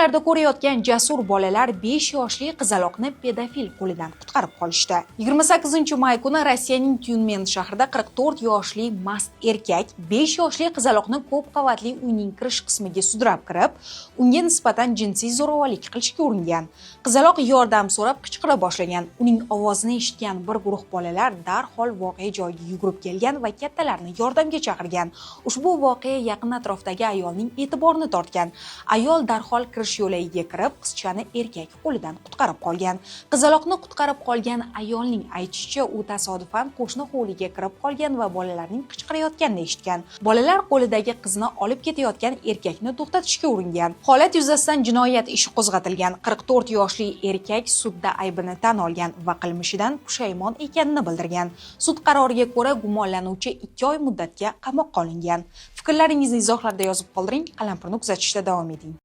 Kadrlarda ko'rayotgan jasur bolalar 5 yoshli qizaloqni pedofil qo'lidan qutqarib qolishdi. 28 may kuni Rossiyaning Tyumen shahrida 44 yoshli mast erkak 5 yoshli qizaloqni ko'p qavatli uyning kirish qismiga sudrab kirib, unga nisbatan jinsiy zo'ravonlik qilishga uringan. Qizaloq yordam so'rab qichqira boshlagan. Uning ovozini eshitgan bir guruh bolalar darhol voqea joyiga yugurib kelgan va kattalarni yordamga chaqirgan. Ushbu voqea yaqin atrofdagi ayolning e'tiborini tortgan. Ayol darhol kirish yo'lagiga kirib, qizchani erkak qo'lidan qutqarib qolgan. Qizaloqni qutqarib qolgan ayolning aytishicha, u tasodifan qo'shni hovliga kirib qolgan va bolalarning qichqirayotganini eshitgan. Bolalar qo'lidagi qizni olib ketayotgan erkakni to'xtatishga uringan. Holat yuzasidan jinoyat ishi qo'zg'atilgan. 44 yoshli erkak sudda aybini tan olgan va qilmishidan pushaymon ekanini bildirgan. Sud qaroriga ko'ra, gumonlanuvchi 2 oy muddatga qamoqqa olingan. Fikrlaringizni izohlarda yozib qoldiring, Qalampirni kuzatishda davom eting.